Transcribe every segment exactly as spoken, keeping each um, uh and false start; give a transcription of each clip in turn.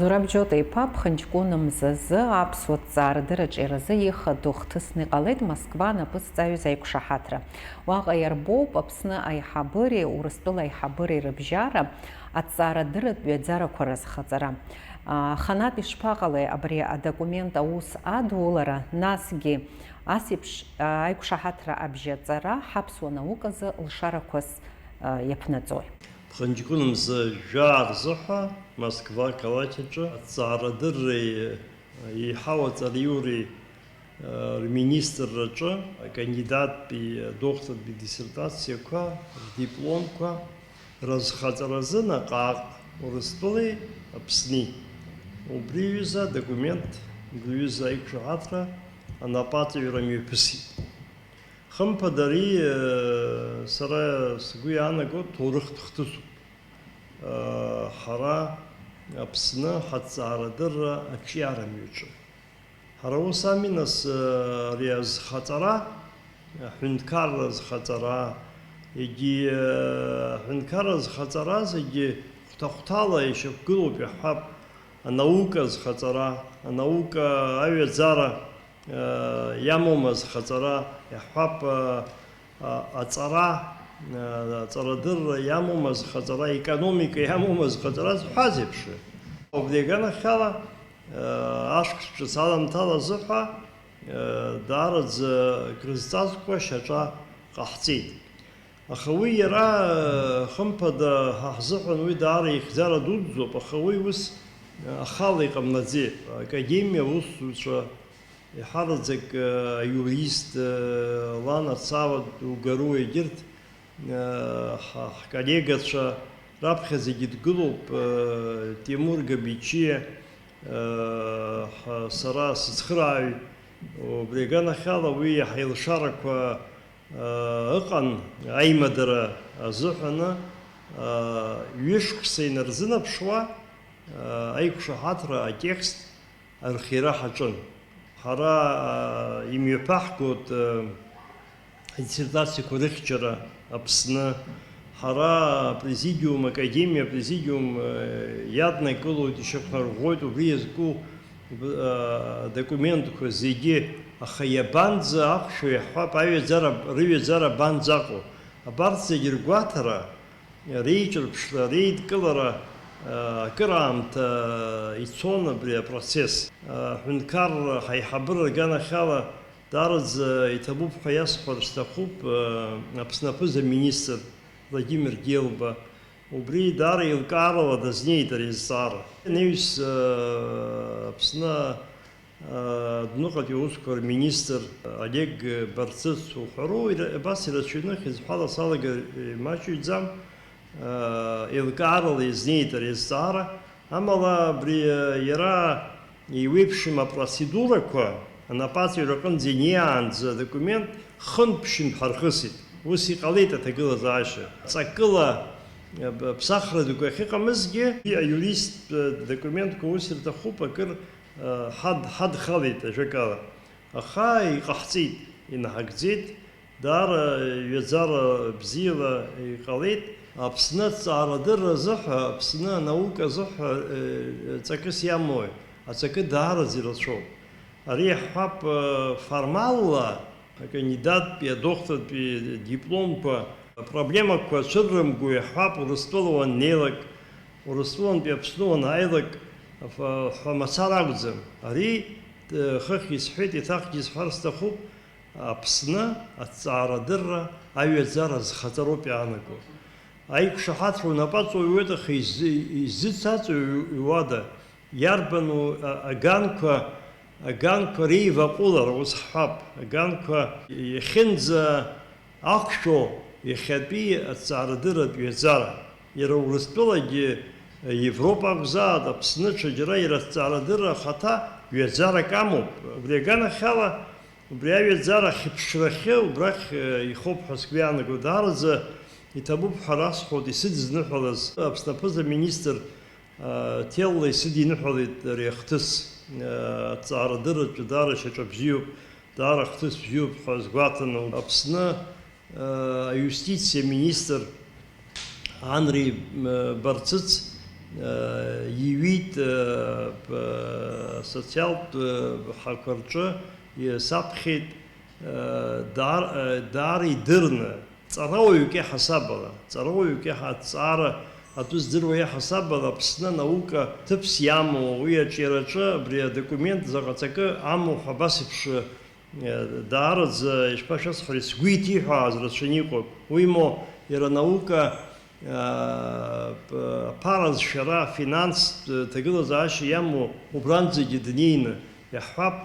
Зураб Џьота-иԥа Ԥхынҷкәын мзазы аԥсуа ҭҵаарадырраҿиаразы ихадоу хҭысны иҟалеит Москва анапыҵҵааҩыс аиқәшаҳаҭра. Уаҟа иарбоуп Аԥсны аиҳабыреи Урыстәыла аиҳабыреи рыбжьара аҭҵаарадырратә ҩаӡарақәа рызхаҵара. Аханатә ишԥаҟалеи абри адокумент аус адулара, насгьы ас еиԥш аиқәшаҳаҭра абжьаҵара ҳаԥсуа науказы лшарақәас иаԥнаҵои? Ԥхынҷкәын мза жәаа рзыҳәа Москва ақалақь аҿы аҭҵаарадырреи еиҳау аҵараиуреи рминистрраҿы акандидаттәи адоктортәи диссертациақәа, рдипломқәа рызхаҵаразы наҟ-ааҟ Урыстәылеи Аԥсни. Убри аҩыза адокумент, убри аҩыза аиқәшаҳаҭра анапаҵаҩра мҩаԥысит. Хымԥада, ари, сара сгәы иаанаго, ҭоурыхтә хҭысуп. Ҳара Аԥсны ҳаҭҵаарадырра аҿиара мҩаҿы. Ҳара ус ами, нас, ари азхаҵара, аҳәынҭқарра азхаҵара, егьи, аҳәынҭқарра азхаҵара зегьы хәҭа-хәҭала ишьақәгылоуп, иаҳҳәап, анаука азхаҵара, анаука аҩаӡара, иамоума зхаҵара, иаҳҳәап, аҵара, аҵарадырра иамоума зхаҵара, аекономика иамоума зхаҵара зҳәаз еиԥш. Убри аганахьала, ашықәс ҿыц аламҭала азыҳәа, даараӡа крызҵазкуа шьаҿа ҟаҳҵеит. Аха уи иара, хымԥада, ҳа ҳзыҳәан уи даара ихьӡара дуӡӡоуп, аха уи ус ахала иҟамлаӡеит. Академиа аусзуҩцәа, еиҳараӡак аиурист, лан ацава дугару, егьырҭ, ҳа-, ҳколлегацәа раԥхьа зегьы дгылоуп, Тимур Габичиа, ҳа-, сара сыцхырааҩ, убри аганахьала уи иаҳа илшарақәа ыҟан аимадара азыҳәаны, ҩышықәса инарзынаԥшуа, аиқәшаҳаҭра атекст архиара ҳаҿын. Ҳара имҩаԥаҳгоит адиссертациақәа рыхьчара Аԥсны, ҳара апрезидиум, академиа апрезидиум иаднакылоит, ишьақәнарӷәӷәоит убри иазку адокументқәа зегьы, аха иабанӡа ахәшәу иаҳҳәап, аҩаӡара, рыҩаӡара абанӡаҟоу? Абарҭ зегьы ргәаҭара, реиҿырԥшра, реидкылара, акыраамҭа ицон абри апроцесс. Аҳәынҭқарра ҳаиҳабыра рганахьала даараӡа иҭабуп ҳәа иасҳәар сҭахуп, Аԥсны аԥыза-министр Владимир Гелба. Убри даара еилкаарала дазнеит ари азҵаара. Анаҩс, Аԥсны адәныҟатәи аусқәа рминистр Олег Барцыц уҳәароу, ира-, абас ирацәаҩны хьыӡҳәала салагар имаҷыҩӡам, еилкаарала изнеит ари азҵаара, амала абри иара иеиуеиԥшым апроцедурақәа анапаҵаҩра аҟынӡа инеиаанӡа адокумент хынтә-ԥшьынтә ҳархысит. Ус иҟалеит аҭагылазаашьа. Ҵакыла, ԥсахра дук ахьыҟамызгьы, аиуристтә документқәа ус ирҭахуп, акыр ҳад-, ҳадхалеит ажәакала. Аха иҟаҳҵеит, инаҳагӡеит, даара ҩаӡара бзиала иҟалеит. Аԥсны аҭҵаарадырра азыҳәа, Аԥсны анаука азыҳәа, э, ҵакыс иамои? Аҵакы даараӡа ирацәоуп. Ари иаҳҳәап, э, формалла акандидаттәи, адоктортәи дипломқәа, апроблемақәа цәыррымго иаҳҳәап, Урыстәыла уаннеилак, Урыстәылантәи Аԥсны уанааилак, аф-, ҳәа мацара акәӡам. Ари, э, хыхь исҳәеит, еиҭахгьы исҳәар сҭахуп, Аԥсны аҭҵаарадырра аҩаӡара азхаҵароуп иаанаго. Аиқәшаҳаҭра унапаҵаҩуеит, аха изы-, изыцаҵаҩу иуада? Иарбану а-, аганқәа, аганқәа реиваҟәылара, ус ҳҳәап, аганқәа иахьынӡа ақәшәо иахьатәи аҭҵаарадырратә ҩаӡара? Иара Урыстәылагьы, Европа акәзааит, Аԥсны ҽаџьара иара аҭҵаарадырра ахаҭа ҩаӡарак амоуп. Убри аганахьала, убри аҩаӡара ахьыԥшрахьы убрахь, э, ихоуп ҳәа сгәы иаанаго. Даараӡа иҭабуп ҳәа расҳәоит исыдызныҳәалаз Аԥсны аԥыза-министр, э, Ҭелла исыдиныҳәалеит ари ахҭыс, э, аҭҵаарадырратә даара шьаҿа бзиоуп, даара ахҭыс бзиоуп ҳәа сгәаҭаны. Аԥсны, э, аиустициа министр Анри, э, Барцыц Иҩит, асоциалтә ҳақәа рҿы саԥхьеит, даара, даара идырны, ҵарауаҩык иаҳасабала, ҵарауаҩык иаҳа-, аҭҵаара атәы здыруа иаҳасабала Аԥсны анаука ҭыԥс иамоу, уи аҿиараҿы абри адокумент заҟа ҵакы амоу ҳәа абас еиԥш, даараӡа, ишԥашәасҳәари, сгәы иҭиҳәааз рацәаны иҟоуп. Уимоу, иара анаука, аԥара зшәара, афинанстә ҭагылазаашьа иамоу убранӡагьы днеины иаҳҳәап,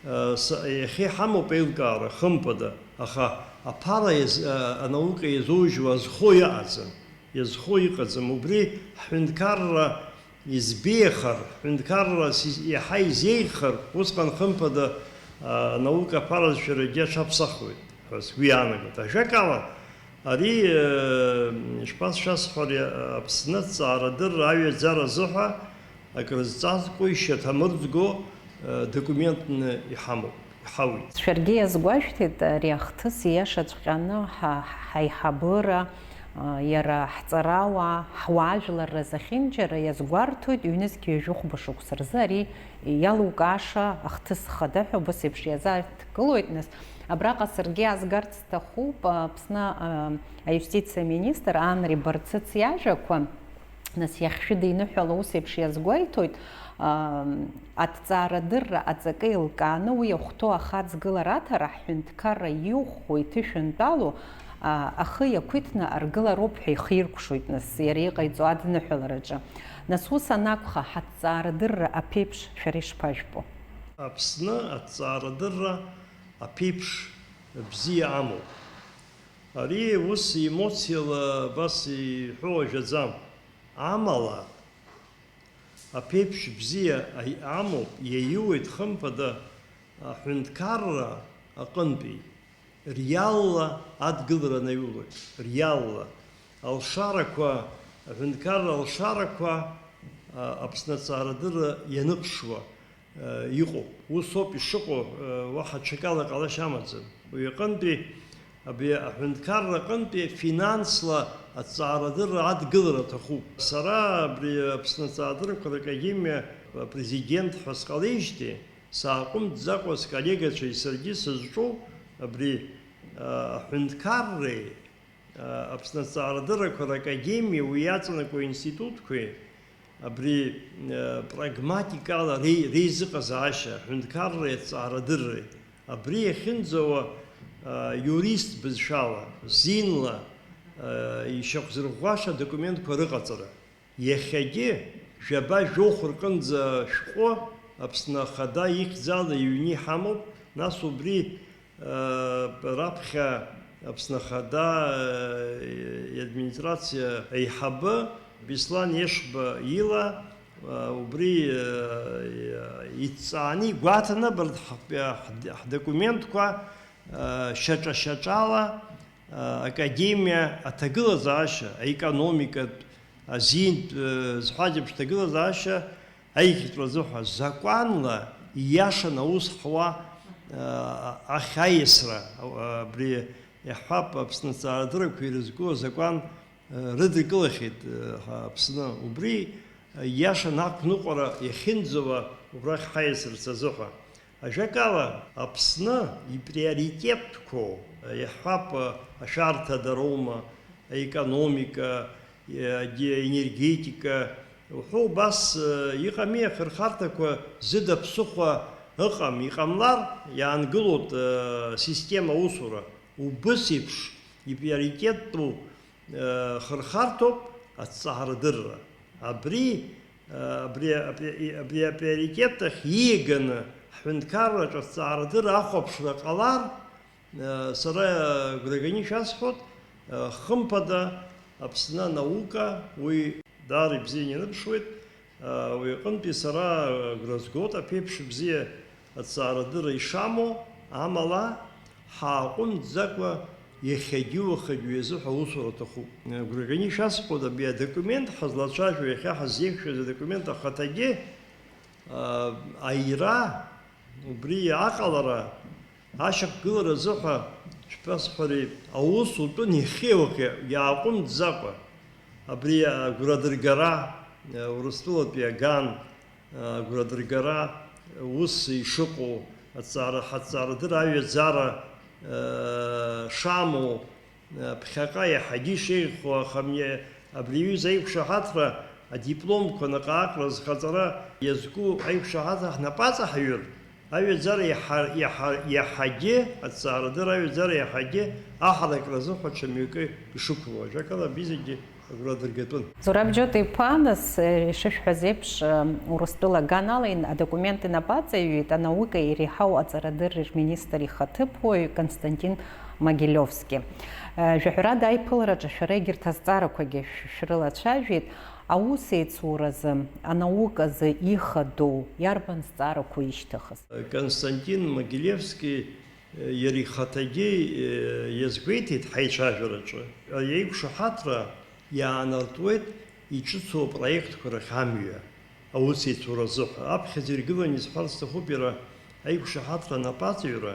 иахьа иҳамоуп еилкаара, хымԥада, аха аԥара иаз-, анаука иазужьуа азхо иҟаӡам, иазхо иҟаӡам. Убри ҳҳәынҭқарра избеиахар, ҳҳәынҭқарра иаҳа изеиӷьхар, усҟан хымԥада анаука аԥара зшәарагьы аҽаԥсахуеит ҳәа сгәы иаанагоит. Ажәакала, ари, ишԥасшәасҳәари, Аԥсны аҭҵаарадырра аҩаӡара азыҳәа акрызҵазкуа, ишьаҭамырӡго документны иҳамоуп, иҳауит. Шәаргьы иазгәашәҭеит, ари ахҭыс ииашаҵәҟьаны ҳа-, ҳаиҳабыра, иара ҳҵарауаа, ҳуаажәларра зехьынџьара иазгәарҭоит, ҩнызқь ҩажәи хәба шықәса рзы ари иалукааша ахҭыс хада ҳәа убас еиԥш иазааҭгылоит, нас, абраҟа саргьы аазгарц сҭахуп, Аԥсны, а, аиустициа министр Анри Барцыц иажәақәа, нас, иахьшәыдиныҳәало ус еиԥш иазгәеиҭоит, а, аҭҵаарадырра аҵакы еилкааны уи иахәҭоу ахаҵгылара аҭара ҳҳәынҭқарра иӷәӷәоу, иҭышәынтәалоу, а, ахы иақәиҭны аргылароуп ҳәа ихиркәшоит, нас, иара иҟаиҵо адныҳәалараҿы. Нас, ус анакәха, ҳаҭҵаарадырра аԥеиԥш шәара ишԥажәбо? Аԥсны аҭҵаарадырра аԥеиԥш бзиа амоуп. Ари ус емоциала абас иҳәо уажәаӡам. Амала, аԥеиԥш бзиа аи-, амоуп, иаиуеит, хымԥада, аҳәынҭқарра аҟынтәи, риалла адгылара анаҩулоит, риалла. Алшарақәа, аҳәынҭқарра алшарақәа, а, Аԥсны аҭҵаарадырра ианыԥшуа, а, иҟоуп. Усоуп ишыҟоу, а, уаҳа ҽакала ҟалашьа амаӡам. Уи аҟынтәи, абри аҳәынҭқарра аҟынтәи финансла аҭҵаарадырра адгылара аҭахуп. Сара абри Аԥсны аҭҵаарадыррақәа ракадемиа апрезидент ҳәа сҟалеижьҭеи, сааҟәымҵӡакәа сколлегацәеи саргьы сызҿу абри, а, аҳәынҭқарреи, а, Аԥсны аҭҵаарадыррақәа ракадемиеи уи иаҵанакуа институтқәеи абри, а, прагматикала реи-, реизыҟазаашьа, аҳәынҭқарреи аҭҵаарадырреи, абри иахьынӡауа, а, иурист бызшәала, зинла, а, ишьақәзырӷәӷәаша адокументқәа рыҟаҵара. Иахьагьы жәаба-жәохә рҟынӡа шәҟәы Аԥсны Ахада ихьӡала иҩны иҳамоуп, нас убри, э, раԥхьа Аԥсны Ахада, э, иадминистрациа аиҳабы Беслан Ешба ила, э, убри, э, иҭҵааны игәаҭаны абарҭ ҳ-, ҳ-, ҳдокументқәа, э, шьаҿа-шьаҿала, академиа аҭагылазаашьа, аекономикатә, азинтә, зҳәаз еиԥш, ҭагылазаашьа аиӷьтәра азыҳәа закәанла ииашаны аус ҳуа, ахь аиасра, абри иаҳҳәап, Аԥсны аҭҵаарадыррақәа ирызку азакәан рыдыркылахьеит Аԥсны. Убри ииашаны ақәныҟәара иахьынӡауа убрахь ҳаиасырц азыҳәа. Ажәакала, Аԥсны иприоритетқәоу, иаҳҳәап, ашәарҭадароума, аекономика, аенергетика, уҳәа убас, иҟами ахырхарҭақәа зыда ԥсыхәа ыҟам, иҟамлар, иаангылоит, система аусура, убыс еиԥш иприоритеттәу, хырхарҭоуп аҭҵаарадырра. Абри, абри, абри, абри априоритет ахь ииаганы ҳҳәынҭқарраҿы аҭҵаарадырра ахәаԥшра ҟалар, сара агәра ганы ишәасҳәоит, хымԥада, Аԥсны анаука уи даара ибзианы ианыԥшуеит. Уи аҟынтәи сара агәра згоит, аԥеиԥш бзиа аҭҵаарадырра ишамоу, амала, ҳааҟәымҵӡакәа иахьагьы уахагьы уи азыҳәа аусура аҭахуп. Агәра ганы ишәасҳәоит, абри адокумент ҳазлацәажәо, иахьа ҳаззеиқәшәаз адокумент ахаҭагьы, а, аира, убри аҟалара, ашьақәгылара азыҳәа, шәбасҳәари, аус утәын иахьеи уахеи иааҟәымҵӡакәа. Абри агәра дыргара, Урыстәылатәи аган агәра дыргара ус ишыҟоу, аҭҵаара, ҳаҭҵаарадырра аҩаӡара шамоу, ԥхьаҟа иаҳагьы ишеиӷьхо, аха абри аҩыза аиқәшаҳаҭра адипломқәа наҟ-ааҟ рызхаҵара иазку аиқәшаҳаҭра ҳнапаҵаҳаҩыр, аҩаӡара иаҳа, иаҳа, иаҳагьы, аҭҵаарадырра аҩаӡара иаҳагьы аҳаракра азыҳәа ҽа мҩакы ишықәлоу, ажәакала, абри зегьы агәра дыргатәын. Зураб Џьота-иԥа, нас, ишышәҳәаз еиԥш, Урыстәыла аганала адокумент инапаҵаҩит анаукеи иреиҳау аҵарадырреи рминистр ихаҭыԥуаҩ Константин Могилевски. Жәаҳәарада аиԥылараҿы шәара егьырҭ азҵаарақәагьы шә-, шәрылацәажәеит. Аус еицуразы, анауказы ихадоу иарбан зҵаарақәоу ишьҭыхыз? Константин Могилевски, иара ихаҭагьы, иазгәеиҭеит ҳаицәажәараҿы, иеиқәшаҳаҭра иаанартуеит иҿыцу апроектқәа рахь амҩа, аус еицура азыҳәа. Аԥхьаӡа иргыланы исҳәарц сҭахуп, иара аиқәшаҳаҭра анапаҵаҩра,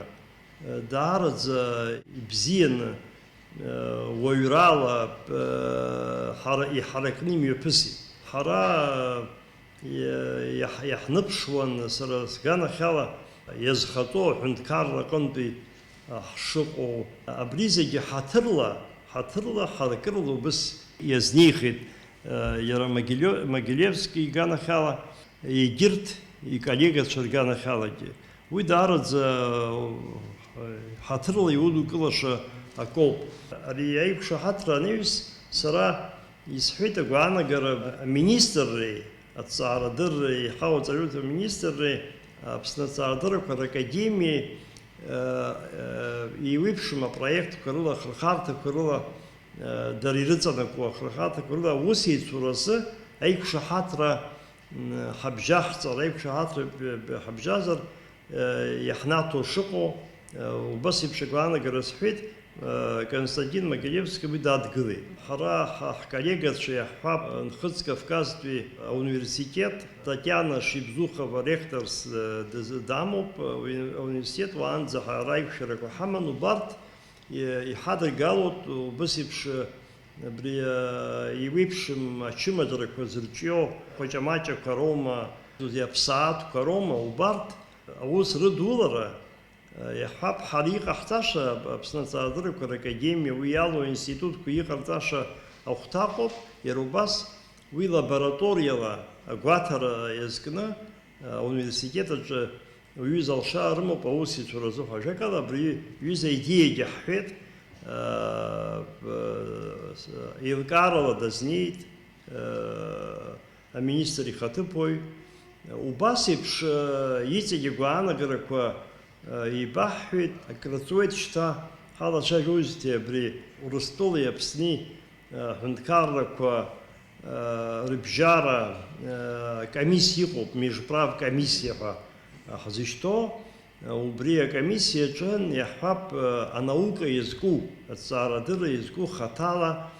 даараӡа ибзианы, уаҩрала, ҳара иҳаракны имҩаԥысит. Ҳара иаҳ-, иаҳныԥшуан, сара сганахьала иазхаҵоу аҳәынҭқарра аҟынтәи ҳшыҟоу. Абри зегьы ҳаҭырла, ҳаҭырла, ҳаракырала убыс иазнеихеит, иара Могиле-, Могилевски иганахьала, егьырҭ иколлегацәа рганахьалагьы. Уи даараӡа, ҳаҭырла иудукылаша акоуп. Ари аиқәшаҳаҭра анаҩс, сара исҳәеит агәаанагара аминистрреи, аҭҵаарадырреи, еиҳау аҵаҩырҭа министрреи, Аԥсны аҭҵаарадыррақәа ракадемиеи, еиуеиԥшым апроектқәа рыла, ахырхарҭақәа рыла, дара ирыҵанакуа ахырхарҭақәа рыла аус еицуразы аиқәшаҳаҭра ҳабжьаҳҵар, аиқәшаҳаҭра ҳабжьазар, иаҳнаҭо шыҟоу, убас еиԥш агәаанагара сҳәеит, Константин Могилевски уи дадгылеит. Ҳара ҳа-, ҳколлегацәа иаҳҳәап, Нхыҵ Кавказтәи ауниверситет, Татиана Шибзухова ректорс, дыз-, дамоуп, уи ауниверситет уаанӡа ҳара аиқәшәарақәа ҳаман, убарҭ, иҳадыргалоит, убас еиԥш, абри, еиуеиԥшым ачымазарақәа зырҿио, хәаҷамаҷақәа роума, аԥсаатәқәа роума, убарҭ аус рыдулара, иаҳҳәап, ҳара иҟаҳҵаша, Аԥсны аҵаарадыррақәа ракадемиа, уи иалоу аинститутқәа иҟарҵаша ахәҭаҟоуп, иара убас уи лабораториала агәаҭара иазкны, ауниверситет аҿы уҩыза алшара рымоуп аус ицәаразы ҳәа. Ажәакала, абри ҩыза аидеиагьы ҳҳәеит, еилкаарала дазнеит, аминистр ихаҭыԥуаҩ. Убас еиԥш, иҵегь агәаанагарақәа еибаҳҳәеит, акраҵуеит шьҭа, ҳалацәажәозҭеи абри Урыстәылеи Аԥсни аҳәынҭқаррақәа рыбжьара комиссиа ыҟоуп, межправкомиссиа ҳәа ҳзышьҭоу. Убри акомиссиа аҿы иаҳҳәап, анаука иазку, аҭҵаарадырра иазку хаҭала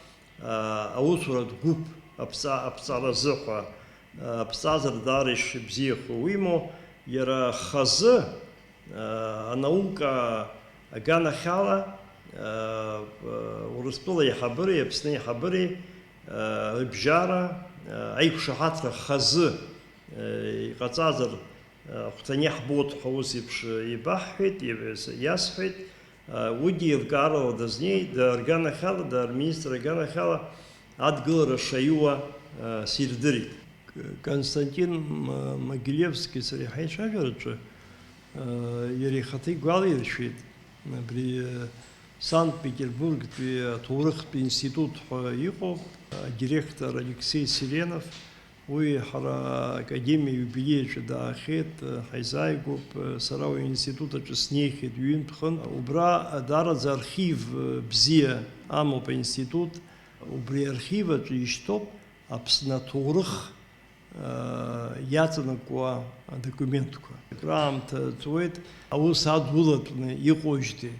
аусуратә гәыԥ аԥҵа-, аԥҵаразы ҳәа, аԥҵазар даара ишыбзиахо уимоу, иара хазы, анаука аганахьала, Урыстәыла аиҳабыреи Аԥсны аиҳабыреи рыбжьара аиқәшаҳаҭра хазы иҟаҵазар, ахәҭаны иаҳбоит ҳәа ус еиԥш еибаҳҳәеит, иасҳәеит. Уигьы еилкаарала дазнеит, дарганахьала, дарминистр аганахьала адгылара шаиуа сирдырит. Константин Могилевски сареи ҳаицәажәараҿы иара ихаҭа игәалаиршәеит, абри Санкт-Петербургтәи аҭоурыхтә институт ҳәа иҟоуп, адиректор Алексеи Селенов, уи ҳара академиа иубилеи аҿы даахьеит, ҳаизааигәоуп, сара уи аинститут аҿы снеихьеит ҩынтә-хынтә. Убра даараӡа архив бзиа амоуп аинститут, убри архив аҿы ишьҭоуп Аԥсны аҭоурых иаҵанакуа адокументқәа. Акраамҭа ҵуеит, аус адулатәны иҟоужьҭеи.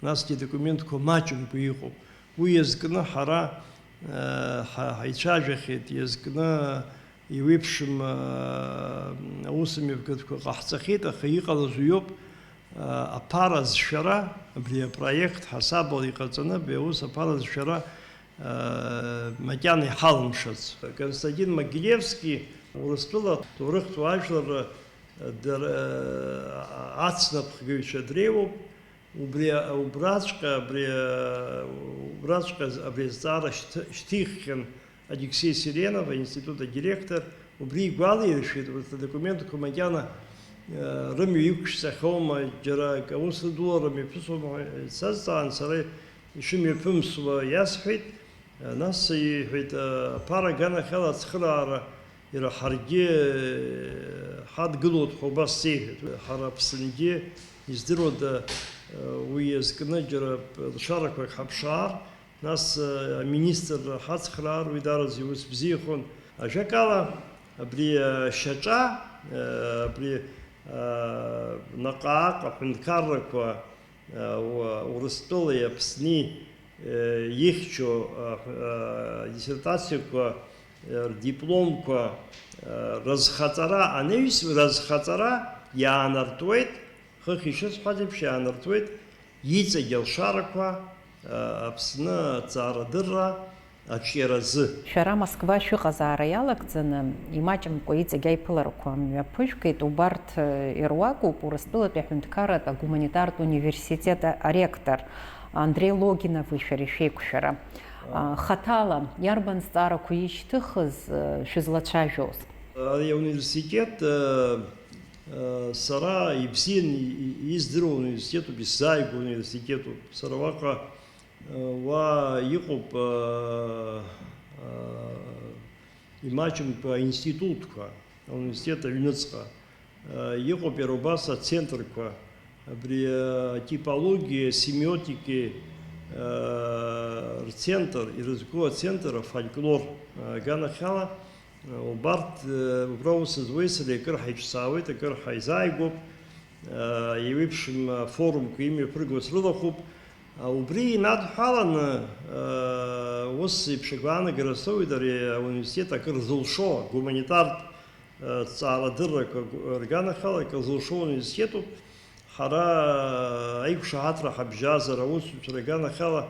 Насгьы адокументқәа маҷымкәа иҟоуп. Уи иазкны ҳара, э, ҳа-, ҳаицәажәахьеит, иазкны еиуеиԥшым, э, аусмҩаԥгатәқәа ҟаҳҵахьеит, аха иҟалаз уиоуп, э, аԥара зшәара, абри апроект ҳасабала иҟаҵаны, абри аус аԥара зшәара макьана иҳалымшац. Константин Могилевски Урыстәыла ҭоурыхтә уаажәларра дара, ацнапхгаҩцәа дреиуоуп. Убри, убраҵәҟьа, абри, убраҵәҟьа абри азҵаара шьҭ-, шьҭиххьан Алексеи Сиренов, аинститут адиректор, убри игәалаиршәеит, урҭ адокументқәа макьана, э, рымҩа иқәшәҵахьоума, џьара акы аус рыдулара мҩаԥысуама ҳәа сазҵаан, сара ишымҩаԥымсуа иасҳәеит. Нас иҳәеит, аԥара аганахьала ацхыраара иара ҳаргьы ҳадгылоит ҳәа убас сеиҳәеит. Ҳара Аԥсынгьы издыруада, уи иазкны џьара лшарақәак ҳаԥшаар, нас аминистрра ҳацхраар, уи дараӡа иус бзиахон. Ажәакала, абри ашьаҿа, абри наҟ-ааҟ аҳәынҭқаррақәа, Урыстәылеи Аԥсни ихьчо диссертациақәа, рдипломқәа рызхаҵара анаҩс, рызхаҵара иаанартуеит, хыхь ишысҳәаз еиԥш, иаанартуеит иҵегь алшарақәа Аԥсны аҭҵаарадырра аҿиаразы. Шәара Москва шәыҟазаара иалагӡаны, имаҷымкәа иҵегь аиԥыларақәа мҩаԥыжәгеит, убарҭ, э, ируакуп Урыстәылатәи аҳәынҭқарратә агуманитартә университет аректор Андреи Логинови шәареи шәеиқәшәара. А, хаҭала иарбан зҵаарақәа ишьҭыхыз, э, шәызлацәажәоз? Ари ауниверситет, э, э, сара ибзиан и-, и-, издыруа университетуп, исзааигәоу университетуп. Сара уаҟа Уа иҟоуп, а, а, имаҷымкәа аинститутқәа, ауниверситет аҩныҵҟа, а, иҟоуп иара убас ацентрқәа, абри, а, атипологиеи асемиотикеи, а, рцентр, ирызку ацентр, афольклор, а, аганахьала, Убарҭ, убра аус зуеи сареи акыр ҳаиҿцаауеит, акыр ҳаизааигәоуп, еиуеиԥшым афорумқәа имҩаԥыргоз рылахәуп. Убри инадҳәаланы, ус еиԥш агәаанагара соуеит, ари ауниверситет акыр зылшо, гуманитартә ҭҵаарадыррақәа рганахьала акыр зылшо ауниверситетуп. Ҳара аиқәшаҳаҭра ҳабжьазар, аусзуҩцәа рганахьала,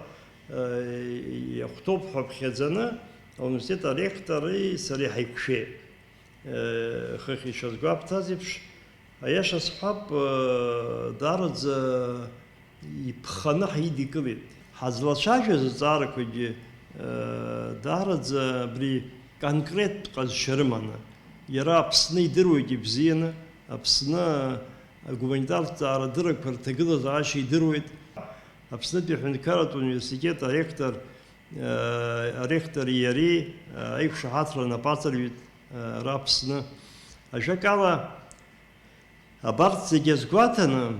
иахәҭоуп ҳәа ԥхьаӡаны, ауниверситет аректори сареи ҳаиқәшәеит. Хыхь ишазгәабҭаз еиԥш, аиаша сҳәап, даараӡа иԥханы ҳидикылеит. Ҳазлацәажәаз азҵаарақәагьы, даараӡа абри конкреттә ҟазшьа рыманы, иара Аԥсны идыруеит ибзианы, Аԥсны агуманитартә ҭҵаарадыррақәа рҭагылазаашьа идыруеит. Аԥснытәи аҳәынҭқарратә университет аректор, аректори иареи аиқәшаҳаҭра нап аҵарҩит ара Аԥсны. Ажәакала, абарҭ зегьы азгәаҭаны,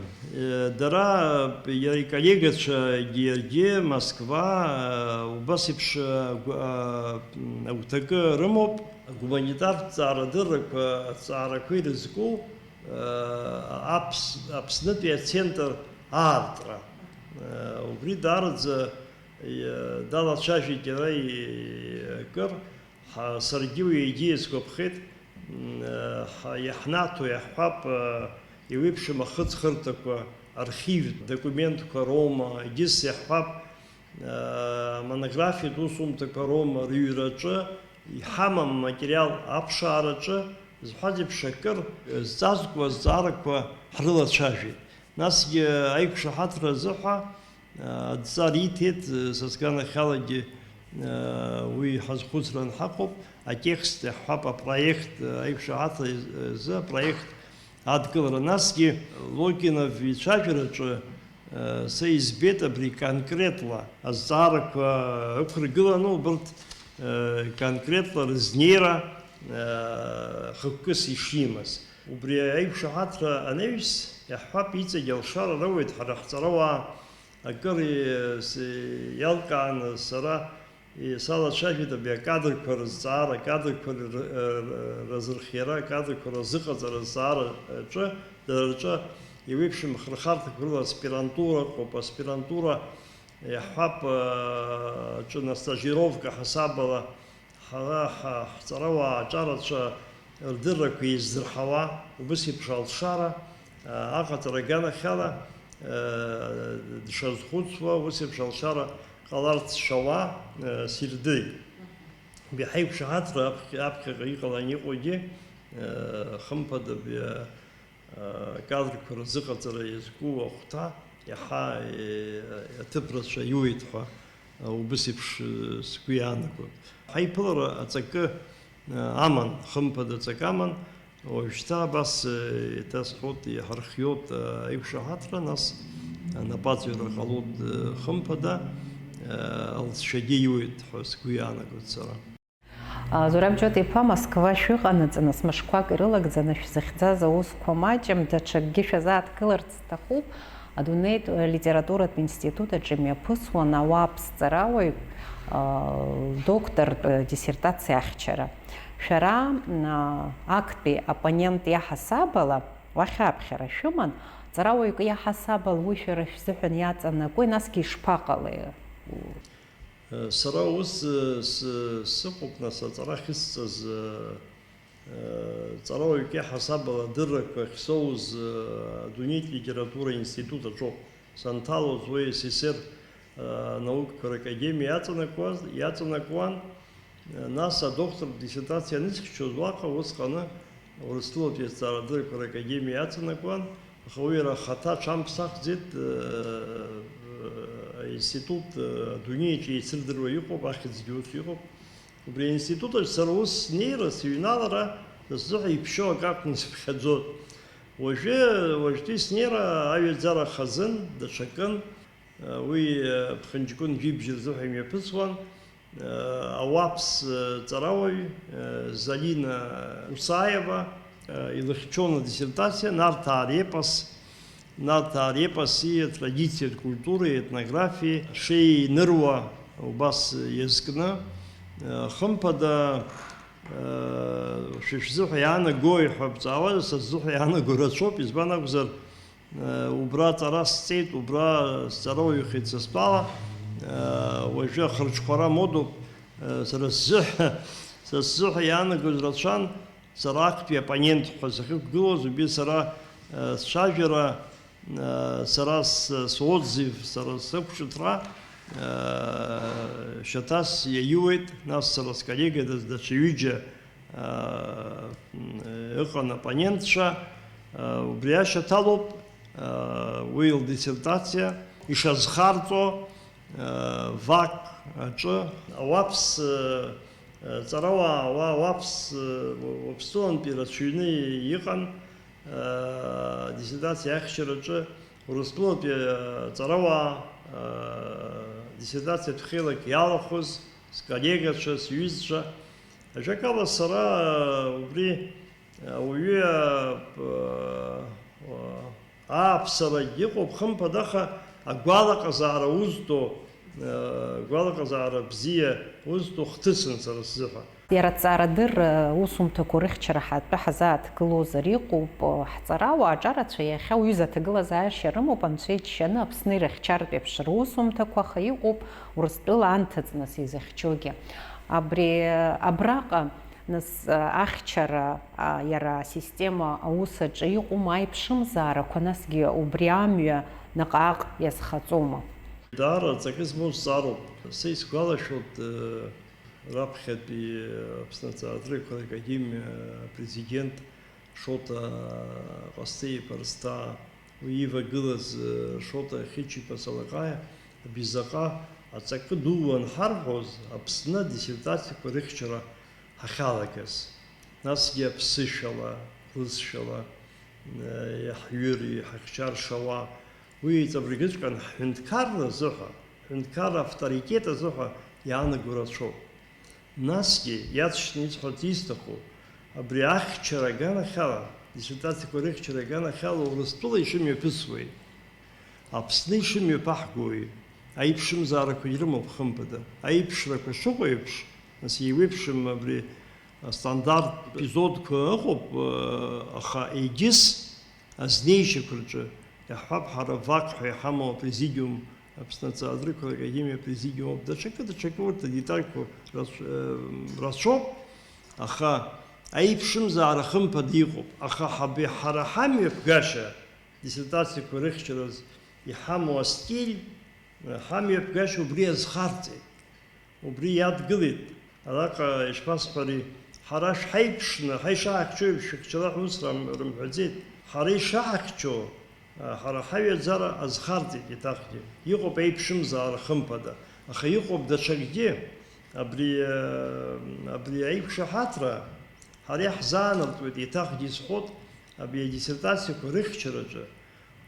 дара, иара иколлегацәагьы иаргьы Москва, убас еиԥш агәы-, агәҭакы рымоуп, агуманитартә ҭҵаарадыррақәа, аҭҵаарақәа ирызку, Аԥс-, Аԥснытәи ацентр аартра. Убри даараӡа, иа-, далацәажәеит иара и-, акыр. Ҳа-, саргьы уи аидеиа сгәаԥхеит. М, ҳа-, иаҳнаҭо, иаҳҳәап, еиуеиԥшым ахыҵхырҭақәа, архивтә документқәа роума, егьыс иаҳҳәап, Монографиатә усумҭақәа роума рыҩраҿы иҳамам аматериал аԥшаараҿы зҳәаз еиԥш акыр зҵазкуа азҵаарақәа ҳрылацәажәеит. Насгьы аиқәшаҳаҭра азы ҳәа адҵа риҭеит, са сганахьалагьы уи ҳазхәыцра анҳаҟоуп, атекст иаҳҳәап, апроект, аиқәшаҳаҭра азы апроект адкылара. Насгьы Логинов ицәажәараҿы, э, сара избеит абри конкретла азҵаарақәа ықәыргыланы, убырҭ, э, конкретла рызнеира, э, хықәкыс ишимаз. Убри аиқәшаҳаҭра анаҩс, иаҳҳәап, иҵегь алшара роуеит ҳара ҳҵарауаа, акыр, э, с-, иалкааны сара Салацәажәеит абри акадрқәа рызҵаара, акадрқәа р-, р-, разырхиара, акадрқәа разыҟаҵара азҵаара аҿы, дара рҿы еиуеиԥшым ахырхарҭақәа рыла аспирантура ыҟоуп. Аспирантура, иаҳҳәап, аҿы астажировка ҳасабала ҳара ҳа-, ҳҵарауаа аҿарацәа рдыррақәа еиздырҳауа, убыс еиԥш алшара, а, аҟаҵара аганахьала, а, дшазхәыцуа, ус еиԥш алшара Ҟаларц шауа, э, сирдырит. Абри ҳаиқәшаҳаҭра аԥхьа, аԥхьаҟа иҟалан иҟоугьы, э, хымԥада, абри, э, акадрқәа рзыҟаҵара иазку ахәҭа иаҳа, э, аҭыԥ рацәа иуеит ҳәа, э, убыс еиԥш, э, сгәы иаанагоит. Ҳаиԥылара аҵакы, э, аман, хымԥада аҵакы аман, Уажәшьҭа абас, э, еиҭасҳәоит, иҳархиоит, э, аиқәшаҳаҭра, нас, э, анапаҵаҩра ҟалоит, э, хымԥада, э, алҵшәагьы иуеит ҳәа сгәы иаанагоит сара. А, Зураб Џьота-иԥа, Москва шәыҟанаҵы, нас мышқәак ирылагӡаны шәзыхьӡаз аусқәа маҷым, даҽакгьы шәазааҭгыларц сҭахуп. Адунеитә литературатә институт аҿы имҩаԥысуан ауаԥс ҵарауаҩ, а, доктортә диссертациа ахьчара. Шәара, а, актәи оппонент иаҳасабала уахь аԥхьара шәыман, ҵарауаҩык иаҳасабала уи шәара шәзыҳәан иаҵанакуеи, насгьы ишԥаҟалеи? Сара ус, сы-, сыҟоуп, нас, аҵара ахьысҵаз, ҵарауаҩык иаҳасабала адыррақәа ахьсоуз, адунеитә литература институт аҿоуп. Санҭалоз уи С С С Р анаукақәа ракадемиа иаҵанакуаз, иаҵанакуан, нас адоктортә диссертациа анысхьчоз уаҟа усҟаны Урыстәылатәи азҵаарадыррақәа ракадемиа иаҵанакуан, аха уи иара ахаҭа аҽамԥсахӡеит, аинститут, адунеиаҿ еицырдыруа иҟоуп, ахьӡгьы ус иҟоуп. Убри аинститут аҿы сара ус снеира, сыҩналара, са сзыҳәа иԥшьоу акы акәны сыԥхьаӡон. Уажәы, уажәтәи снеира аҩаӡара хазын, даҽакын. Уи, Ԥхынҷкәын жәибжь рзыҳәа имҩаԥысуан. Ауаԥс ҵарауаҩ, Залина Усаева, илыхьчон адиссертациа Нарҭаа репос, Нарҭаа репоси атрадициатә культуреи, аетнографиеи шеиныруа убас иазкны, хымԥада, шәа шәзыҳәа иаанагои ҳәа бҵаауазар, са сзыҳәа иаанаго рацәоуп, избан акәзар, Убра аҵара сҵеит, убра сҵарауаҩхеит са стәала. Уажәы ахырҽхәара модоуп. Сара сзыҳәа, са сзыҳәа иаанагоз рацәан, сара актәи оппонент ҳәа сахьықәгылоз, убри сара, сцәажәара, сара с-, соотзыв, сара сықәҿыҭра, шьаҭас иаиуеит, нас сара сколлегадаз даҽа ҩыџьа, аа, ыҟан оппонентцәа, аа, убри ашьаҭалоуп, аа, уи лдиссертациа ишазхарҵо, аа, ВАК аҿы ауаԥс, аа, ҵарауаа, ауа-, ауаԥс, аа, Уаԥстәылантәи рацәаҩны иҟан, аа, диссертациа ахьчараҿы Урыстәылатәи, аа, ҵарауаа, аа, диссертациатә хеилак иалахәыз сколлегацәа, сҩызцәа, Ажәакала, сара убри ауаҩы ааԥсарагь ыҟоуп, хымԥада, аха агәалаҟазаара узҭо, агәалаҟазаара бзиа узҭо хҭысын сара сзыҳәа. Иара аҭҵаарадырра усумҭақәа рыхьчара ҳатәы ҳазааҭгылозар, иҟоуп ҳҵарауаа аҿарацәа, иахьа уҩыза аҭагылазаашьа рымоуп, Анцәа иџьшьаны Аԥсны ирыхьчартә еиԥш русумҭақәа, аха иҟоуп Урыстәыла анҭыҵ нас изыхьчогьы. Абри, абраҟа, нас, ахьчара, а, иара асистема аус аҿы иҟоума аиԥшымзаарақәа, насгьы убри амҩа наҟ-ааҟ иазхаҵома? Даара аҵакы змоу зҵаароуп. Са исгәалашәоит, э, раԥхьатәи Аԥсны аҵаарадыррақәа ракадемиа апрезидент Шоҭа Ҟасҭеи-иԥа Рсҭаа, уи ивагылаз, э, Шоҭа Хьычиԥа Салаҟаиа, абри заҟа аҵакы ду уанҳарҳәоз, Аԥсны адиссертациақәа рыхьчара ҳахьалагаз, насгьы аԥсышәала, русшәала, э, иаҳҩыр, иҳахьчар шауа, уи еиҵабыргыҵәҟьан ҳҳәынҭқарра азыҳәа, ҳҳәынҭқарра авторитет азыҳәа иаанаго рацәоуп. Насгьы, иаҵшьны исҳәарц исҭаху, абри ахьчара аганахьала, диссертациақәа рыхьчара аганахьала Урыстәыла ишымҩаԥысуеи, Аԥсны ишымҩаԥаҳгои, аиԥшымзаарақәа ирымоуп, хымԥада. Аиԥшрақәа шыҟоу еиԥш, нас еиуеиԥшым абри астандарттә епизодқәа ыҟоуп, аха егьыс азнеишьақәа рҿы, иаҳҳәап, ҳара ВАК ҳәа иҳамоу апрезидиум, Аԥсны аҵаарадыррақәа ракадемиа апрезидиум ауп, даҽакы, даҽакы, урҭ адетальқәа рацә-, э, рацәоуп, аха аиԥшымзаара хымԥада иҟоуп, аха ҳаб-, ҳара ҳамҩаԥгашьа, диссертациақәа рыхьчараз иҳамоу астиль, Ҳамҩаԥгашьа убри азхарҵеит, убри иадгылеит. Араҟа, ишԥасҳәари, ҳара шҳаиԥшны, ҳа ишаҳахьчо еиԥш шәыхьчала ҳәа ус рам-, рымҳәаӡеит. Ҳара ишаҳахьчо, ҳара ҳаҩаӡара азхарҵеит еиҭахгьы. Иҟоуп аиԥшымзаара хымԥада, аха иҟоуп даҽакгьы. Абри, абри аиқәшаҳаҭра ҳара иаҳзаанартуеит, еиҭахгьы исҳәот, абри адиссертациақәа рыхьчараҿы.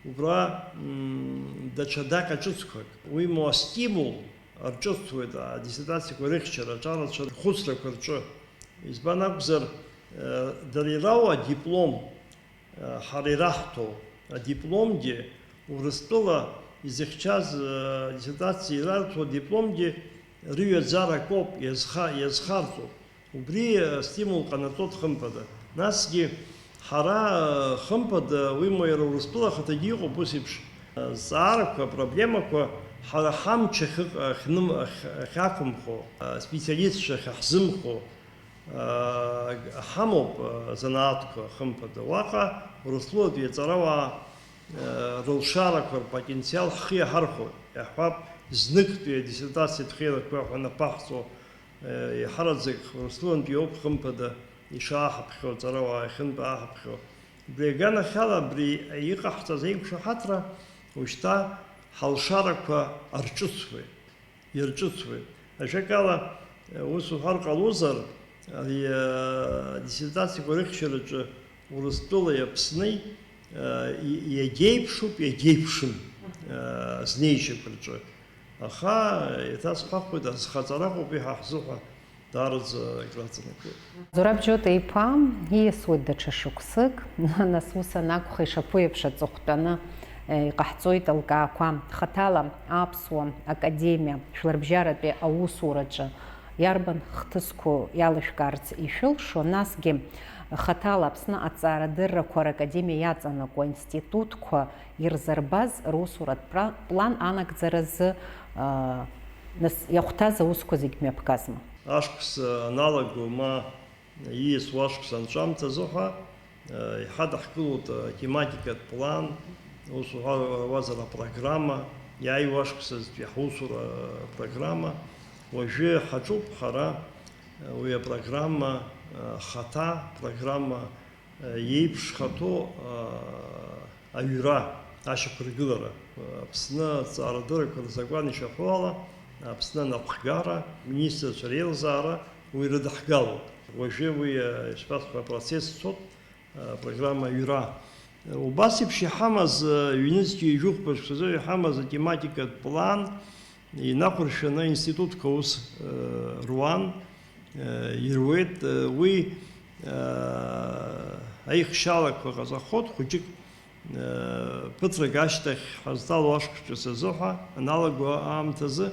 Убра, мм, даҽа даҟьа ҿыцқәак, уимоу астимул рҿыцуеит адиссертациақәа рыхьчара, аҿарацәа рхәыцрақәа рҿы. Избан акәзар, э, дара ирауа адиплом, э, ҳара ираҳҭо адипломгьы, Урыстәыла изыхьчаз, э, адиссертациа ирарҭо адипломгьы рыҩаӡара акоуп, иазха-, иазхарҵоуп. Убри, э, стимул ҟанаҵот хымԥада. Насгьы ҳара, э, хымԥада, уимоу иара Урыстәыла ахаҭагьы иҟоуп ус еиԥш, э, зҵаарақәа, проблемақәа ҳара ҳамч ахьыҟ-, ахьным-, ахь-, ахьақәымхо, э, специалистцәа ахьаҳзымхо, э, ҳамоуп, э, занааҭқәа хымԥада. Уаҟа Урыстәылатәи аҵарауаа, э, рылшарақәа рпотенциал ҳхы иаҳархәоит. Иаҳҳәап, зныктәи адиссертациатә хеилакқәа ҳәа анаԥаҳҵо, Иаҳараӡак Урыстәылантәи иоуп, хымԥада, ишааҳаԥхьо, аҵарауаа иахьынтә ааҳаԥхьо. Убри аганахьала абри иҟаҳҵаз аиқәшаҳаҭра ушьҭа ҳалшарақәа арҿыцуеит, ирҿыцуеит. Ажәакала, ус уҳәар ҟалозар, ари, адиссертациақәа рыхьчараҿы Урыстәылеи Аԥсни, э, и-, иагьеиԥшуп, иагьеиԥшым, э, азнеишьақәа рҿы. Аха, еиҭасҳәахуеит, азхаҵара ыҟоуп иҳа ҳзыҳәа даараӡа акраҵанакуеит. Зураб Џьота иԥа ииасуеит даҽа шықәсык, нас ус анакәха, ишаԥу еиԥш аҵыхәтәаны, э, иҟаҳҵоит алкаақәа. Хаҭала Аԥсуа Академиа Жәларбжьаратәи аусураҿы иарбан хҭысқәоу иалышәкаарц ишәылшо, насгьы хаҭала Аԥсны аҭҵаарадыррақәа ракадемиа иаҵанакуа аинститутқәа ирзырбаз русуратә пра-, план анагӡаразы, аа, нас иахәҭаз аусқәа зегь мҩаԥгазма? Ашықәс аналаго ма ииасуа ашықәс анҵәамҭазы ҳәа, Еиҳа даҳгылоит атематикатә план, ус уҳәа-, уҳәозар апрограмма, иааиуа ашықәсазтәи ҳусура программа. Уажәы ҳаҿуп ҳара уи апрограмма, хаҭа программа, иеиԥшхаҭоу аҩра, ашьақәыргылара. Аԥсны аҭҵаарадыррақәа рзакәан ишаҳәо ала, Аԥсны анапхгара, министрцәа реилазаара уи рыдаҳгалоит. Уажәы уи, ишԥасҳәа, апроцесс цоит. Апрограмма аҩра. Убас еиԥш иҳамаз, ҩнызқьи жәохәба шықәсазы иҳамаз атематикатә план инақәыршәаны аинститутқәа аус руан, ируеит. Уи аихшьалақәа ҟаҵахот, хәыҷык ԥыҭрак ашьҭахь ҳазҭало ашықәс ҿыц азы ҳәа аналаго аамҭазы,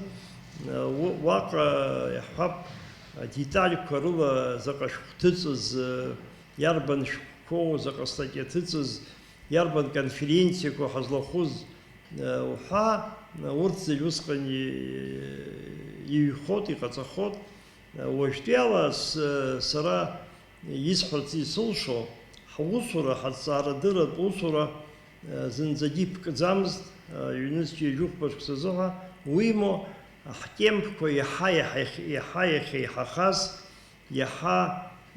уаҟа иаҳҳәап, адеталқәа рыла заҟа шәҟә ҭыҵыз, иарбан шәҟәқәоу, заҟа статиа ҭыҵыз, иарбан конференциақәоу ҳазлахәыз, уҳәа, урҭ зегь усҟан иҩхот, иҟаҵахот. Уажәтәиала с-, сара исҳәарц исылшо, ҳусура, ҳаҭҵаарадырратә усура, зынӡагьы иԥкӡамызт, ҩнызқьи жәохәба шықәсазы ҳәа, уимоу, ҳтемпқәа иаҳа-иаҳа иахь-, иаҳа иахьеиҳахаз, иаҳа,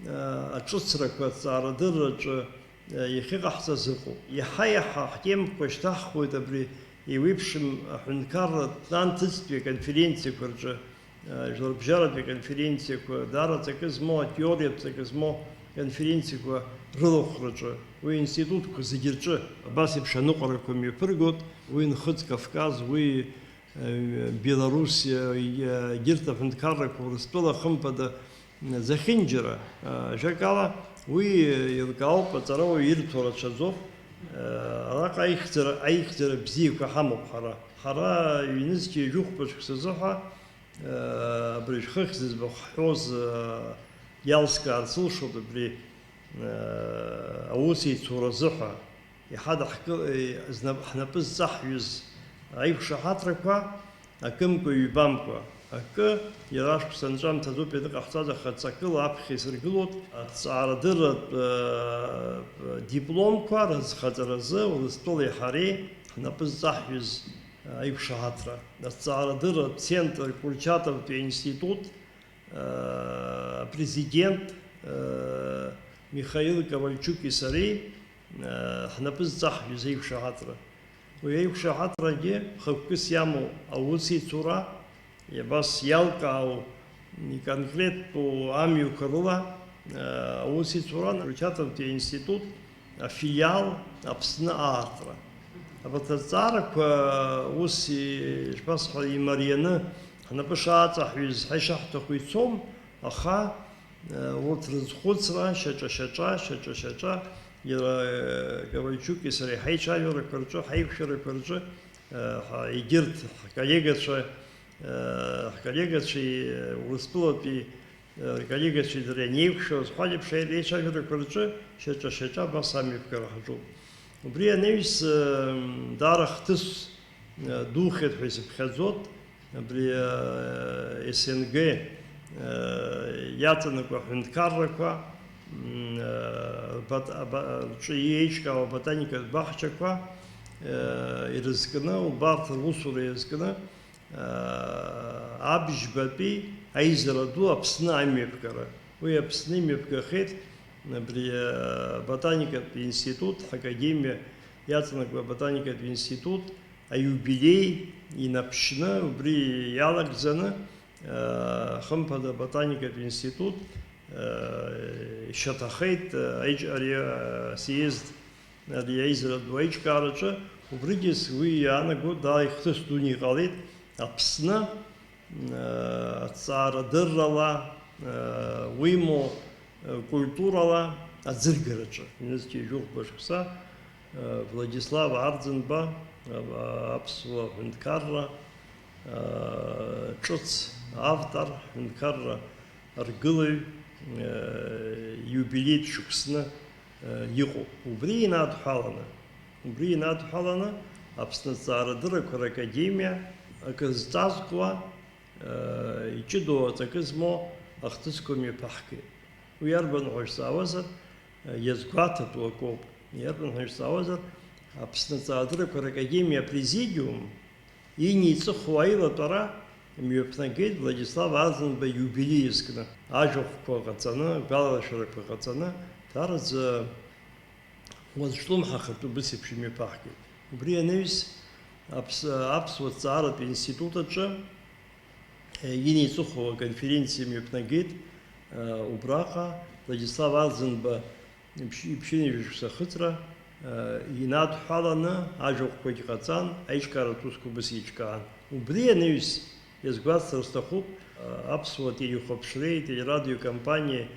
э, аҿыцрақәа аҭҵаарадырраҿы, э, иахьыҟаҳҵаз ыҟоуп. Иаҳа-иаҳа ҳтемпқәа шьҭаҳхуеит абри еиуеиԥшым аҳәынҭқарратә план ҭыҵтәи аконференциақәа рҿы, э, жәларбжьаратәи аконференциақәа, даара ҵакы змоу, атеориатә ҵакы змоу аконференциақәа рылахәраҿы. Уи аинститутқәа зегьы рҿы абас еиԥш аныҟәарақәа мҩаԥыргоит, уи Нхыҵ Кавказ, уи Белоруссиа, егьырҭ аҳәынҭқаррақәа Урыстәыла хымԥада зехьынџьара, ажәакала, уи еилкаауп, аҵарауаҩ ирҭо рацәаӡоуп. Араҟа аихьӡара, аихьӡара бзиақәа ҳамоуп ҳара. Ҳара ҩнызқьи жәохәба шықәсазы ҳәа, абыржә хыхь зыӡбахә ҳҳәоз, иалскаарц ылшоит абри, аусеицура азыҳәа. Иҳадаҳкыл-, знап-, ҳнапы зҵаҳҩыз аиқәшаҳаҭрақәа акымкәа-ҩбамкәа, акы, иара ашықәс анҵәамҭазоуп ианыҟаҳҵаз, аха ҵакыла аԥхьа исыргылоит, аҭҵаарадырратә, э, дипломқәа рызхаҵаразы Урыстәылеи ҳареи ҳнапы зҵаҳҩыз, э, аиқәшаҳаҭра, азҵаарадырратә центр Курчатовтәи аинститут, э, апрезидент, э, Михаил Ковальчуки сареи, э, ҳнапы зҵаҳжьыз аиқәшаҳаҭра. Уи аиқәшаҳаҭрагьы хықәкыс иамоу аусеицура, абас иалкаау иконкреттәу амҩақәа рыла, э, аусеицура Курчатовтәи аинститут афилиал Аԥсны аартра. Абарҭ азҵаарақәа ус, ишԥасҳәари, имарианы ҳнапы шааҵаҳҩыз ҳәа ишаҳҭаху ицом, аха, э, урҭ рызхәыцра шьаҿа-шьаҿа, шьаҿа-шьаҿа, иара, э, Ковальчуки сареи ҳаицәажәарақәа рҿы, ҳаиқәшәарақәа рҿы, э, ҳа-, егьырҭ ҳколлегацәа, э, ҳколлегацәеи, э, Урыстәылатәи рколлегацәеи дареи анеиқәшәоз, ҳәа еиԥш, аицәажәарақәа рҿы шьаҿа-шьаҿа абас амҩаԥгара ҳаҿуп. Убри анаҩс, даара хҭыс духеит ҳәа исыԥхьаӡоит, абри, СНГ иаҵанакуа аҳәынҭқаррақәа, м, бат-, аба-, рҿы еиҿкаау аботаникатә баҳчақәа ирызкны, убарҭ русура иазкны, Абжьбатәи аизара ду Аԥсны амҩаԥгара. Уи Аԥсны имҩаԥгахеит абри аботаникатә институт, ҳакадемиа иаҵанакуа аботаникатә институт аиубилеи инаԥшьны, убри иалагӡаны, хымԥада аботаникатә институт ишьаҭахеит, ари асъезд ари аизара ду аиҿкаараҿы, убригьы уи иаанаго даара ихҭыс дуны иҟалеит Аԥсны, э, аҭҵаарадыррала, э, уимоу, э, культурала аӡыргараҿы. Ҩнызқьи жәохәба шықәса, э, Владислав Арӡынба, э, аԥсуа ҳәынҭқарра, э, ҿыц автор, ҳәынҭқарра аргылаҩ, э, иубилеитә шықәсны, э, иҟоуп. Убри инадҳәаланы, убри инадҳәаланы Аԥсны Аҭҵаарадыррақәа ракадемиа акы зҵазкуа, э, иҷыдоу аҵакы змоу ахҭысқәа мҩаԥаҳгеит. Уи иарбан ҳәа шәзаауазар, э, иазгәаҭатәу акоуп. Иарбан ҳәа шәзаауазар, Аԥсны Аҭҵаарадыррақәа ракадемиа апрезидиум Иниҵыху аилатәара мҩаԥнагеит Владислав Арӡынба иубилеи иазкны. Ажәахәқәа ҟаҵаны, агәаларшәарақәа ҟаҵаны, даараӡа уазҿлымҳахартә убыс еиԥш имҩаԥаҳгеит. Убри анаҩс, аԥс-, аԥсуа ҭҵааратә институт аҿы, е, иниҵыху аконференциа мҩаԥнагеит, е, убраҟа Владислав Арӡынба Иԥшь-, иԥшьынҩажәа шықәса ахыҵра, э, инадҳәаланы ажәахәқәагь ҟаҵан, аиҿкааратә усқәа убыс еиҿкаан. Убри анаҩс, иазгәасҭар сҭахуп, э, аԥсуа телехәаԥшреи телерадиокомпаниеи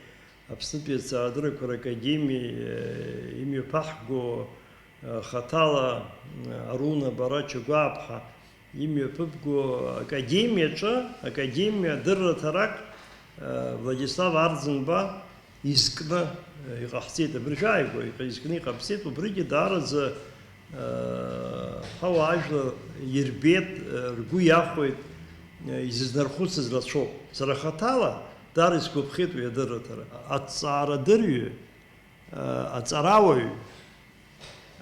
Аԥснытәи аҭҵаарадыррақәа ракадемиеи, э, имҩаԥаҳго, э, хаҭала, э, Аруна Барача Гәааԥҳа имҩаԥыбго академиаҿы, академиа дырраҭарак, э, Владислав Арӡынба изкны, э, иҟаҳҵеит, абыржәы ааигәа иҟ-, изкны иҟаҳҵеит, убригьы даараӡа, э, ҳауаажәлар ирбеит, э, ргәы иахәеит, э, изызнархәыцыз рацәоуп. Сара хаҭала даара исгәаԥхеит уи адырраҭара. Аҭҵаарадырҩы, э, аҵарауаҩ,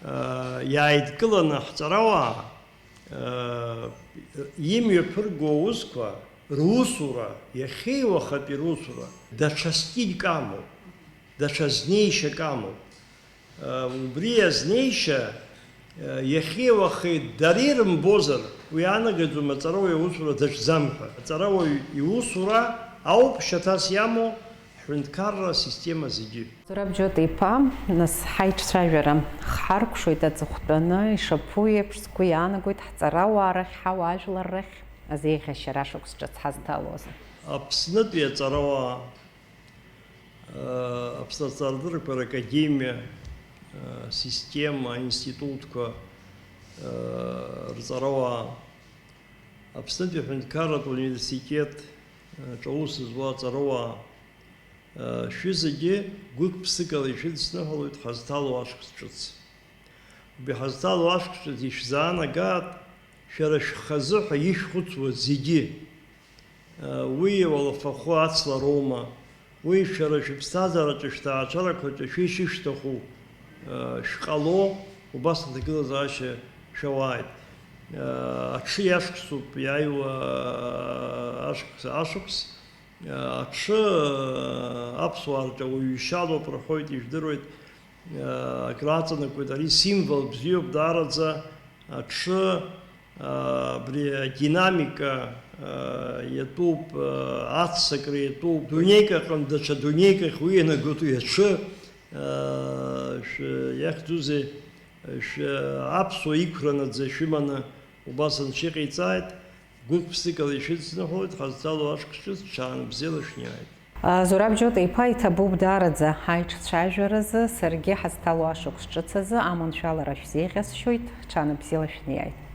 э, иааидкыланы ҳҵарауаа, э, имҩаԥырго аусқәа, русура, иахьеи уахатәи русура, даҽа стильк амоуп, даҽа знеишьак амоуп. Э, убри азнеишьа, э, иахьеи уахеи дара ирымбозар, уи иаанагаӡом аҵарауаҩ аусура даҿӡам ҳәа. Аҵарауаҩ иусура ауп шьаҭас иамоу ҳҳәынҭқарра асистема зегьы. Зураб Џьота иԥа, нас ҳаиҿцәажәара ҳхаркәшоит аҵыхәтәаны, ишаԥу еиԥш, сгәы иаанагоит ҳҵарауаа рахь, ҳауаажәлар рахь азеиӷьашьара ашықәс ҿыц ҳазҭалоз. Аԥснытәи аҵарауаа, Аԥсны аҭҵаарадыррақәа ракадемиа, асистема, аинститутқәа, рҵарауаа, Аԥснытәи аҳәынҭқарратә университет аҿы аус зуа аҵарауаа, шәызегьы гәык-ԥсыкала ишәыдысныҳәалоит ҳазҭало ашықәс ҿыц. Убри ҳазҭало ашықәс ҿыц ишәзаанагааит шәара шәхазы ҳәа ишәхәыцуа зегьы. Уи уалафахәы ацлароума? Уи шәара шәыԥсҭазаараҿы, шәҭаацәарақәаҿы шәишьышәҭаху шәҟало, убас аҭагылазаашьа шәауааит. Аҽы иашықәсуп иааиуа ашықәс, ашықәс. Аҽы аԥсуаа рҿы ауаҩы ишьалоуп рҳәоит, ижәдыруеит, акрааҵанакуеит. Ари символ бзиоуп даараӡа. Аҽы, абри адинамика иатәуп, аццакра иатәуп. Дунеик аҟны даҽа дунеикахь уи ианагоит уи аҽы. Шәы-, иахьӡузеи, шәы-, аԥсуа иқәра наӡа шәыманы убас анцәа иҟаиҵааит, гәык-ԥсыкала ишәыдсныҳәоит, ҳазҭало ашықәс ҿыц, ҽаанбзиала шәниааит. А, Зураб Џьота-иԥа, иҭабуп даараӡа аиҿцәажәаразы, саргьы ҳазҭало ашықәс ҿыц азы аманшәалара шәзеиӷьасшьоит, ҽаанбзиала шәниааит.